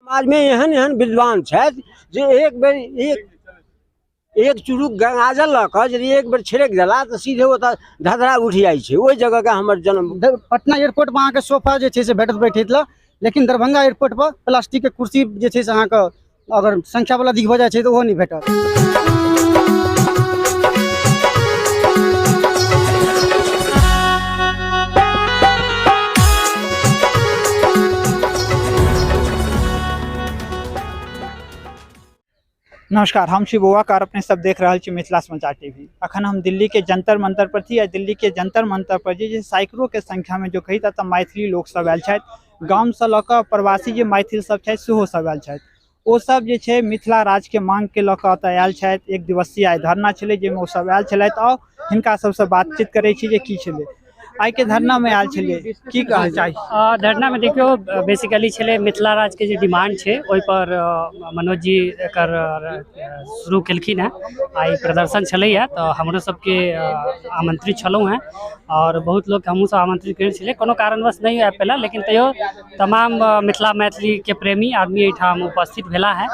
समाजमे एहन एहन विद्वान छथि जे एक बेर एक एक चुरुक गंगाजल लऽ कऽ यदि एक बेर छिड़क देला तऽ सीधे ओतऽ धधरा उठि जाइ छै। ओहि जगहके हमर जन्म। पटना एयरपोर्ट पर अहाँके सोफा जे छै से भेटत बैठे लए, लेकिन दरभंगा एयरपोर्ट पर प्लास्टिक के कुर्सी जे छै से अहाँके अगर संख्या बला अधिक भऽ जाइ छै तऽ ओहो नहि भेटत। नमस्कार, हम छी बौआ कार, अपने सब देख रहल छी मिथिला समाचार टीवी। अखन हम दिल्ली के जंतर मंतर पर छी आ दिल्ली के जंतर मंतर पर जे सैकड़ों के संख्या में जो कही तऽ मैथिली लोक सब आयल छथि। गाम से लऽ कऽ प्रवासी जे मैथिल सब छथि सेहो सब आयल छथि। ओ सब जे छै मिथिला राज्य के मांग के लऽ कऽ एतऽ आयल छथि। एक दिवसीय आइ धरना छलै जाहिमे ओ सब आयल छलथि। आउ हिनका सबसँ बातचीत करै छी जे की छलै आइ के धरना में आयल छलियै, की कहल चाही? धरना में देखियौ बेसिकली छलै मिथिला राज्य के जे डिमांड छै ओहि पर मनोज जी एकर शुरू केलखिन हेँ। आइ प्रदर्शन छलैया तऽ हमरो सबके आमंत्रित छलहुँ हेँ और बहुत लोग हमहूँ सब आमंत्रित कयने छलियै। कोनो कारणवश नहि आबि पेला, लेकिन तैयो तमाम मिथिला मैथिली के प्रेमी आदमी एहिठाम उपस्थित भेला हेँ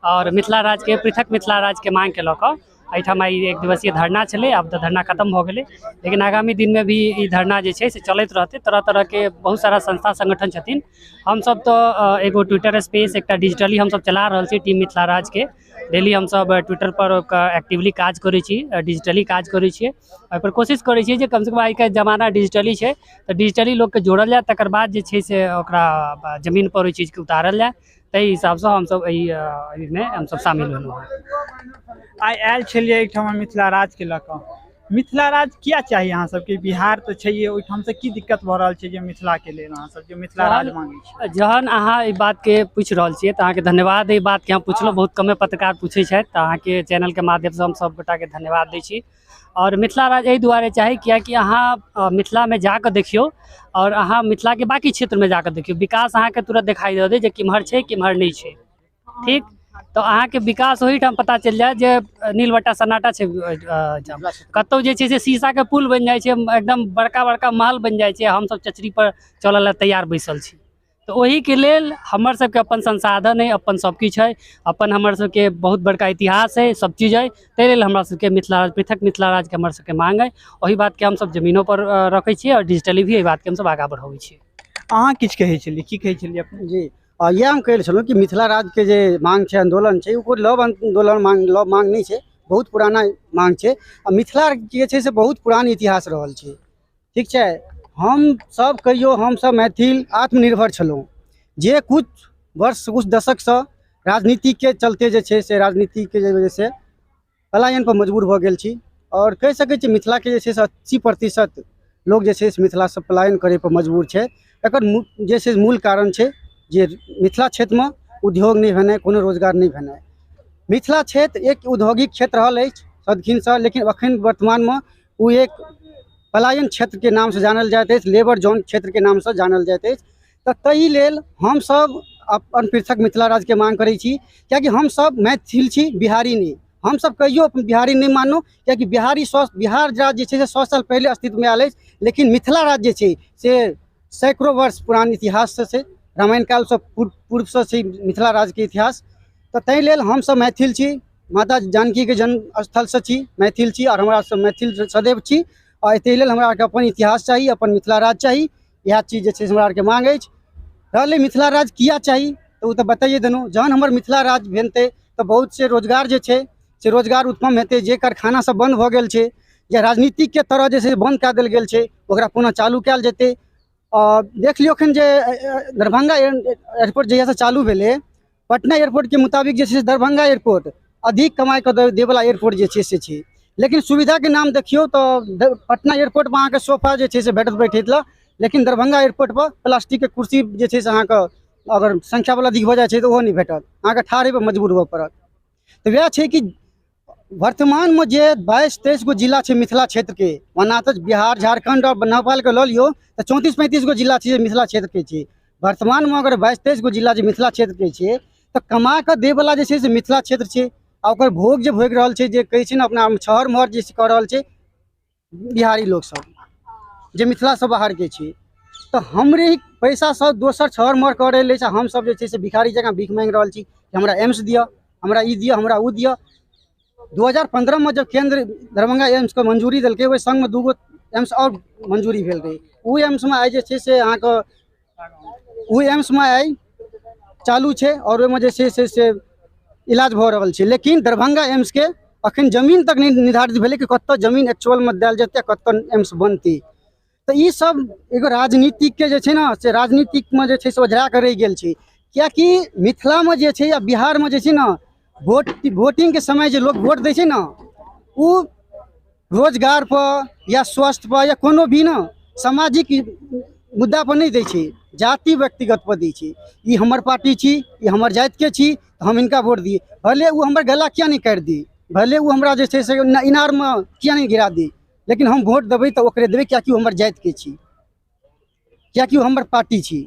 और मिथिला राज्य के पृथक मिथिला राज्य के मांग के लऽ कऽ एहिठाम आइ एक दिवसीय धरना छलै। आब तऽ धरना खत्म भऽ गेलै, लेकिन आगामी दिनमे भी ई धरना जे छै से चलैत रहतै। तरह तरहके बहुत सारा संस्था संगठन छथिन। हमसब तऽ एगो ट्विटर स्पेस एकटा डिजिटली हमसब चला रहल छी टीम मिथिला राज्यके। डेली हमसब ट्विटर पर एक्टिवली काज करै छी, डिजिटली काज करै छियै। ओहिपर कोशिश करै छियै जे कमसँ कम आइके जमाना डिजिटली छै तऽ डिजिटली लोकके जोड़ल जाय, तकर बाद जे छै से ओकरा जमीन पर ओहि चीजके उतारल जाय। ताहि हिसाबसँ हमसब एहिमे हमसब शामिल भेलहुँ हँ। आइ आयल छलियै एहिठाम मिथिला राज्यके लऽ कऽ। मिथिला राज्य किया चाही अहाँ सबके? बिहार तऽ छैहे, ओहिठामसँ की दिक्कत भऽ रहल छै जे मिथिलाके लेल अहाँ सब जे मिथिला राज्य मांगै छी? जहन अहाँ एहि बातके पूछि रहल छियै तऽ अहाँके धन्यवाद। एहि बातके हम पुछलहुँ, बहुत कमे पत्रकार पूछै छथि, तऽ अहाँके चैनलके माध्यमसँ हम सब गोटाके धन्यवाद दै छी। और मिथिला राज्य एहि दुआरे चाही कियाकि अहाँ मिथिलामे जाकऽ देखियौ और अहाँ मिथिलाके बाकी क्षेत्रमे जाकऽ देखियौ, विकास अहाँके तुरंत देखाइ दऽ देत जे केम्हर छै केम्हर नहि छै। ठीक, तऽ अहाँके विकास ओहिठाम पता चलि जायत जे नीलबट्टा सन्नाटा छै। कतहु जे छै से शीशाके पुल बनि जाइ छै, एकदम बड़का बड़का महल बनि जाइ छै, हमसब चचरी पर चलऽ लए तैयार बैसल छी। तऽ ओहिके लेल हमर सबके अपन संसाधन अइ, अपन सब किछु अइ, अपन हमर सबके बहुत बड़का इतिहास अइ, सब चीज अइ। ताहि लेल हमरा सबके मिथिला राज्य, पृथक मिथिला राज्यके हमर सबके मांग अइ। ओहि बातके हमसब जमीनो पर रखै छियै और डिजिटली भी एहि बातके हमसब आगाँ बढ़बै छियै। अहाँ किछु कहै छलियै, की कहै छलियै अपने? जी, इएह हम कहै छलहुँ कि मिथिला राज्यके जे मांग छै, आन्दोलन छै, ओ कोइ लव आन्दोलन मांग, लव मांग नहि छै, बहुत पुराना मांग छै। आ मिथिला जे छै से बहुत पुरान इतिहास रहल छै। ठीक छै, हम सब कहियो हमसब मैथिल आत्मनिर्भर छलहुँ, जे कुछ वर्ष कुछ दशकसँ राजनीतिके चलते जे छै से राजनीतिके जे वजहसँ पलायन पर मजबूर भऽ गेल छी। आओर कहि सकै छी मिथिलाके जे छै से 80% लोक जे छै से मिथिलासँ पलायन करै पर मजबूर छै। एकर जे छै मूल कारण छै जे मिथिला क्षेत्रमे उद्योग नहि भेनाइ, कोनो रोजगार नहि भेनाइ। मिथिला क्षेत्र एक औद्योगिक क्षेत्र रहल अछि सदखिनसँ, लेकिन अखन वर्तमानमे ओ एक पलायन क्षेत्रके नामसँ जानल जाइत अछि, लेबर जोन क्षेत्रके नामसँ जानल जाइत अछि। तऽ ताहि लेल हमसब अपन पृथक मिथिला राज्यके मांग करै छी, कियाकि हमसब मैथिल छी, बिहारी नहि। हमसब कहियो बिहारी नहि मानू, कियाकि बिहारी बिहार राज्य जे छै से 100 साल पहिले अस्तित्वमे आयल अछि, लेकिन मिथिला राज्य जे छै से सैकड़ों वर्ष पुरान इतिहाससँ छै, रामायण कालसँ पूर्वसँ छै मिथिला राज्यके इतिहास। तऽ ताहि लेल हमसब मैथिल छी, माता जानकीके जन्म स्थलसँ छी, मैथिल छी और हमरा सब मैथिल सदैव छी। आ ताहि लेल हमरा आरके अपन इतिहास चाही, अपन मिथिला राज्य चाही। इएह चीज जे छै से हमरा आरके मांग अछि। रहलै मिथिला राज्य किया चाही तऽ ओ तऽ बताइए देलहुँ। जहन हमर मिथिला राज्य भेटतै तऽ बहुत से रोजगार जे छै से रोजगार उत्पन्न हेतै। जे कारखाना सब बन्द भऽ गेल छै, जे राजनीतिकके तरह जे छै बन्द कए देल गेल छै, ओकरा पुनः चालू कयल जेतै। आ देख लियौ एखन जे दरभंगा एयरपोर्ट जहियासँ चालू भेलै, पटना एयरपोर्टके मुताबिक जे छै से दरभंगा एयरपोर्ट अधिक कमाइ कऽ दैवला एयरपोर्ट जे छै से छै। लेकिन सुविधाके नाम देखियौ तऽ पटना एयरपोर्टपर अहाँके सोफा जे छै से भेटत बैठे लए, लेकिन दरभंगा एयरपोर्टपर प्लास्टिकके कुर्सी जे छै से अहाँके अगर संख्या बला अधिक भऽ जाइ छै तऽ ओहो नहि भेटत, अहाँके ठाढ़ होइपर मजबूर हुअ पड़त। तऽ वएह छै कि वर्तमानमे जे 22-23 गो जिला छै मिथिला क्षेत्रके, ओना तऽ बिहार, झारखण्ड आओर नेपालके लऽ लियौ तऽ 34-35 गो जिला छै जे मिथिला क्षेत्रके छै। वर्तमानमे अगर 22-23 गो जिला जे मिथिला क्षेत्रके छै तऽ कमा कऽ दैवला जे छै से मिथिला क्षेत्र छै। आ ओकर भोग जे भोगि रहल छै, जे कहै छै ने अपना छहर महर जे कऽ रहल छै बिहारी लोकसब जे मिथिलासँ बाहरके छै। तऽ हमरे ही पैसा सब दोसर छहर मर कऽ रहल अछि। हमसब जे छै से भिखारी जकाँ भीख मांगि रहल छी कि हमरा एम्स दिअ, हमरा ई दिअ, हमरा ओ दिअ। 2015 में जब केंद्र दरभंगा एम्सके मंजूरी देलकै, ओहि संगमे 2 गो एम्स आओर मंजूरी भेल रहै। ओ एम्समे आइ जे छै से अहाँके ओ एम्समे आइ चालू छै आओर ओहिमे जे छै से इलाज भऽ रहल छै। लेकिन दरभंगा एम्सके अखन जमीन तक नहि निर्धारित भेलै कि कतऽ जमीन एक्चुअलमे देल जेतै, कतऽ एम्स बनतै। तऽ ई सब एगो राजनीतिकके जे छै ने से राजनीतिकमे जे छै से ओझरा कऽ रहि गेल छै। किएकि मिथिलामे जे छै या बिहारमे जे छै ने वोटिंगके समय जे लोक वोट दै छै ने, ओ रोजगार पर या स्वास्थ्य पर या कोनो भी ने सामाजिक मुद्दा पर नहि दै छै, जाति व्यक्तिगत पर दै छै। ई हमर पार्टी छी, ई हमर जातिके छी, तऽ हम हिनका वोट दियै, भले ओ हमर गला किया नहि काटि दी, भले ओ हमरा जे छै से इनारमे किया नहि गिरा दी, लेकिन हम वोट देबै तऽ ओकरे देबै, किएकि ओ हमर जातिके छी, किएकि ओ हमर पार्टी छी।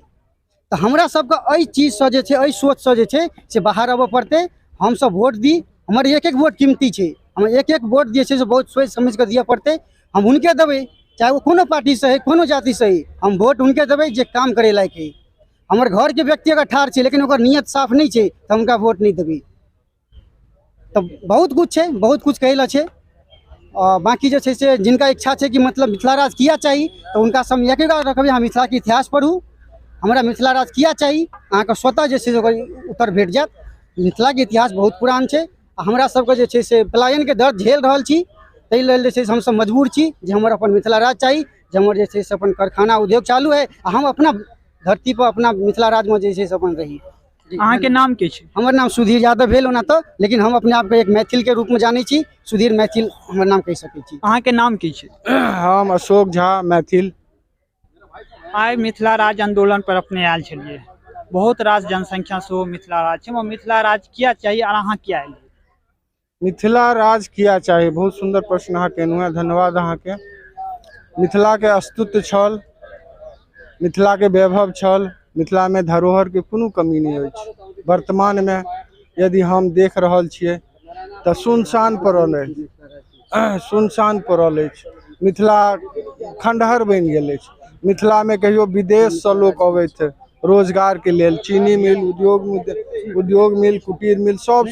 तऽ हमरा सबके एहि चीजसँ जे छै, एहि सोचसँ जे छै से बाहर आबऽ पड़तै। हमसब वोट दी, हमर एक एक वोट कीमती छै, हमर एक एक वोट जे छै से बहुत सोचि समझि कऽ दिअ पड़तै। हम हुनके देबै, चाहे ओ कोनो पार्टीसँ हइ, कोनो जातिसँ हइ, हम वोट हुनके देबै जे काम करै लायक हइ। हमर घरके व्यक्ति अगर ठाढ़ छै लेकिन ओकर नियत साफ नहि छै तऽ हुनका वोट नहि देबै। तऽ बहुत कुछ छै, बहुत कुछ कहै लए छै। बाँकी जे छै से जिनका इच्छा छै कि मतलब मिथिला राज किया चाही, तऽ हुनका सब एक एक रखबै, अहाँ मिथिलाके इतिहास पढ़ू, हमरा मिथिला राज किया चाही, अहाँके स्वतः जे छै से ओकर उत्तर भेट जायत। मिथिलाके इतिहास बहुत पुरान छै आ हमरा सबके जे छै से पलायनके दर्द झेल रहल छी, ताहि लेल जे छै से हमसब मजबूर छी जे हमर अपन मिथिला राज चाही, जे हमर जे छै से अपन कारखाना उद्योग चालू है आ हम अपना धरती पर अपना मिथिला राज्यमे जे छै से अपन रही। अहाँके नाम की छै? हमर नाम सुधीर यादव भेल ओना तऽ, लेकिन हम अपने आपके एक मैथिल के रूप में जानै छी, सुधीर मैथिल हमर नाम कहि सकै छी। अहाँके नाम की छै? हम अशोक झा मैथिल। आइ मिथिला राज्य आंदोलन पर अपने आयल छलियै, बहुत रास जनसंख्या सेहो मिथिला राज्य छै, मिथिला राज्य किया चाही और अहाँ किया आयल? मिथिला राज्य किया चाही, बहुत सुन्दर प्रश्न अहाँ केलहुँ हेँ, धन्यवाद अहाँके। मिथिलाके अस्तित्व छल, मिथिलाके वैभव छल, मिथिलामे धरोहरके कोनो कमी नहि अछि। वर्तमानमे यदि हम देख रहल छियै तऽ सुनसान पड़ल अछि, सुनसान पड़ल अछि, मिथिला खण्डहर बनि गेल अछि। मिथिलामे कहियो विदेशसँ लोक अबैत रोजगारके लेल, चीनी मिल, उद्योग मिल, कुटीर मिल, सब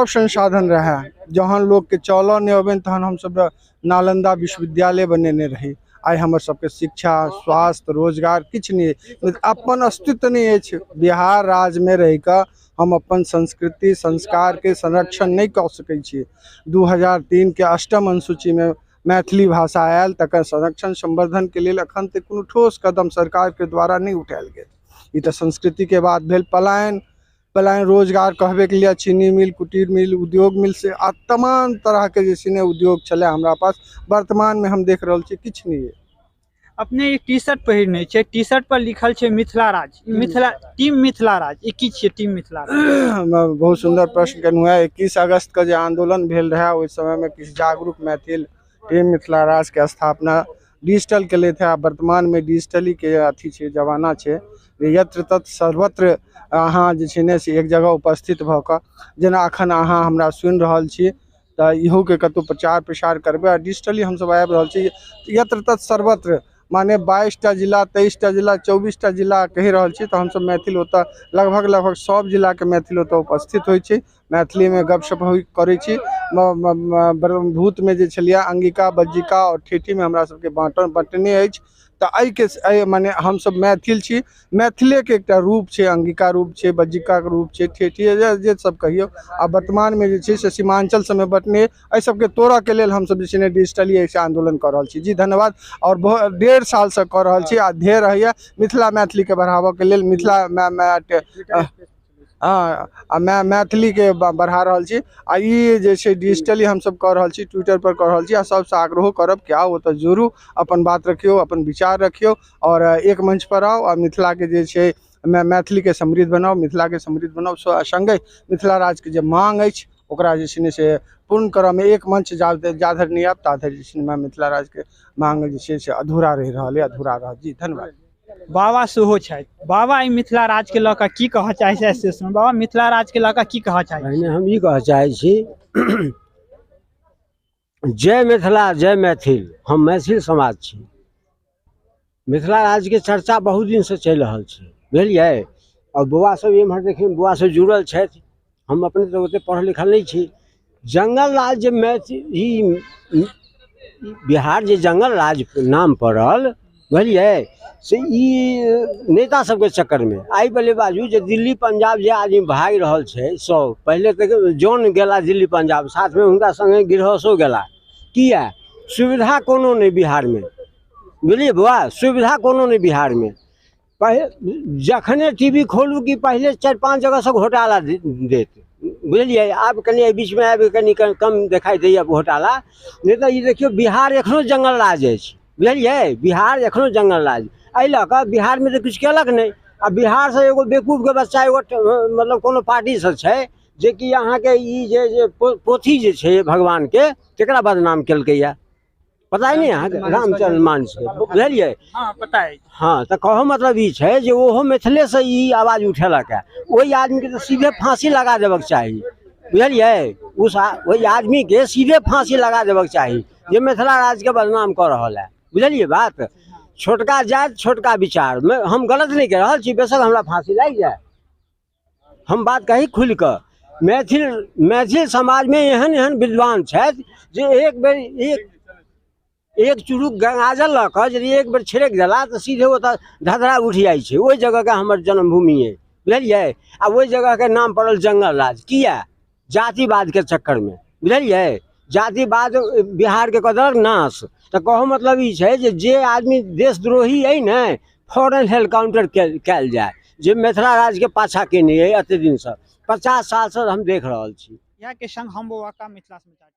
संसाधन रहए। जहन लोकके चलऽ नहि अबनि तहन हमसब नालंदा विश्वविद्यालय बनेने रही। आइ हमर सबके शिक्षा, स्वास्थ्य, रोजगार किछु नहि, अपन अस्तित्व नहि अछि। बिहार राज्यमे रहिकऽ हम अपन संस्कृति संस्कारके संरक्षण नहि कऽ सकै छी। 2003 के अष्टम अनुसूचीमे मैथिली भाषा आयल, तकर संरक्षण संवर्धनके लेल अखन तक कोनो ठोस कदम सरकारके द्वारा नहि उठायल गेल। ई तऽ संस्कृतिके बात भेल। पलायन पलायन रोजगार कहबे के लिए चीनी मिल, कुटीर मिल, उद्योग मिल से आ तमाम तरहके जे छै ने उद्योग छलै हमरा पास, वर्तमानमे हम देख रहल छी किछु नहि अइ। अपने एक टी शर्ट पहिरने छै, टी शर्ट पर लिखल छै मिथिला राज्य, मिथिला टीम मिथिला राज्य, ई की छियै टीम मिथिला राज्य? बहुत सुन्दर प्रश्न केलहुँ हेँ। 21 अगस्त के जे आंदोलन भेल रहै ओहि समयमे किछु जागरूक मैथिल टीम मिथिला राज्य के स्थापना डिजिटल केलथि हे। वर्तमानमे डिजिटली के अथी छै, जमाना छै, यत्र तत्र सर्वत्र अहाँ जे छै ने से एक जगह उपस्थित भऽ कऽ, जेना अखन अहाँ हमरा सुनि रहल छी तऽ इहोके कतहु प्रचार प्रसार करबै आ डिजिटली हमसब आबि रहल छी। यत्र तत्र सर्वत्र माने 22टा जिला, 23टा जिला, 24टा जिला कहि रहल छी तऽ हमसब मैथिल ओतऽ लगभग लगभग सब जिलाके मैथिल ओतऽ उपस्थित होइ छै। मैथिलीमे गपशप करै छी। ब्रह्मभूतमे जे छलियै अंगिका, बज्जिका आओर ठेठीमे हमरा सबके बँटने अछि। तऽ एहिके माने हमसब मैथिल छी, मैथिलेके एकटा रूप छै, अंगिका रूप छै, बज्जिकाके रूप छै, ठेठी जे सब कहियौ। आ वर्तमानमे जे छै से सीमांचल सबमे बँटने, एहि सबके तोड़ऽके लेल हमसब जे छै ने डिजिटली एहिसँ आन्दोलन कऽ रहल छी। जी धन्यवाद। आओर बहुत 1.5 सालसँ कऽ रहल छी आ ध्येय रहैए मिथिला मैथिलीके बढ़ाबऽके लेल, मिथिला हँ आ मैथिलीके बढ़ा रहल छी। आ ई जे छै डिजिटली हमसब कऽ रहल छी, ट्विटर पर कऽ रहल छी आ सबसँ आग्रहो करब कि आउ ओतऽ जुड़ू, अपन बात रखियौ, अपन विचार रखियौ आओर एक मंच पर आउ आ मिथिलाके जे छै मैथिलीके समृद्ध बनाउ, मिथिलाके समृद्ध बनाउ। सङ्गहि मिथिला राज्यके जे मांग अछि ओकरा जे छै ने से पूर्ण करऽमे एक मंच जा धरि नहि आयब ता धरि जे छै ने मिथिला राज्यके मांग जे छै से अधूरा रहि रहल अइ, अधूरा रहत। जी धन्यवाद। बाबा सेहो छथि, बाबा ई मिथिला राज्य के लऽ कऽ की कहऽ चाहै छथि से सुनू। बाबा मिथिला राज्य के लऽ कऽ की कहऽ चाहै छी? पहिने हम ई कहऽ चाहै छी, जय मिथिला जय मैथिल। हम मैथिल समाज छी। मिथिला राज्यके चर्चा बहुत दिनसँ चलि रहल छै, बुझलियै। आओर बौआ सब एम्हर देखियौ, बौआ सब जुड़ल छथि। हम अपने तऽ ओतेक पढ़ल लिखल नहि छी। जंगल राज जे मैथिल ई बिहार जे जंगल राज नाम पड़ल, बुझलियै, से ई नेता सबके चक्करमे। आइ पहिले बाजू जे दिल्ली पंजाब जे आदमी भागि रहल छै सब, पहिले तऽ जौन गेला दिल्ली पंजाब, साथमे हुनका सङ्गे गृहस्थो गेला। किया? सुविधा कोनो नहि बिहारमे, बुझलियै बौआ, सुविधा कोनो नहि बिहारमे। पहिले जखने टीवी खोलू कि पहिले 4-5 जगहसँ घोटाला देत, बुझलियै। आब कनि एहि बीचमे आबि कनि कम देखाइ दैए घोटाला, नहि तऽ ई देखियौ बिहार एखनो जंगल राज अछि, बुझलियै, बिहार एखनो जंगल राज। एहि लऽ कऽ बिहारमे तऽ किछु केलक नहि। आ बिहारसँ एगो बेवकूफके बच्चा एगो मतलब कोनो पार्टीसँ छै जेकि अहाँके ई जे जे पोथी जे छै भगवानके, तकरा बदनाम केलकैए, पता नहि अहाँके, रामचंद्र मानस, बुझलियै। हँ, पता अछि। हँ, तऽ कहऽ मतलब ई छै जे ओहो मिथिलेसँ ई आवाज उठेलक है। ओहि आदमीके तऽ सीधे फाँसी लगा देबक चाही, बुझलियै। उस ओहि आदमीके सीधे फाँसी लगा देबक चाही जे मिथिला राज्यके बदनाम कऽ रहल है, बुझलियै बात। छोटका जाति छोटका विचार हम गलत नहि कहि रहल छी, बेशक हमरा फाँसी लागि जाय, हम बात कही खुलि कऽ। मैथिल मैथिल समाजमे एहन एहन विद्वान छथि जे एक बेर एक चुरुक गंगाजल लऽ कऽ यदि एक बेर छिड़कि देला तऽ सीधे ओतऽ धधरा उठि जाइ छै। ओहि जगहके हमर जन्मभूमि अइ, बुझलियै। आ ओहि जगहके नाम पड़ल जंगल राज, किया? जातिवादके चक्करमे, बुझलियै। जातिवाद बिहारके कऽ देलक नाश। तऽ कहऽ मतलब ई छै जे जे आदमी देशद्रोही अइ ने, फौरन हेलकाउंटर कयल जाय, जे मिथिला राज्यके पाछा केने अइ एते दिनसँ, 50 सालसँ हम देख रहल छी। इएह के संग हम बौआ का मिथिला समाचार।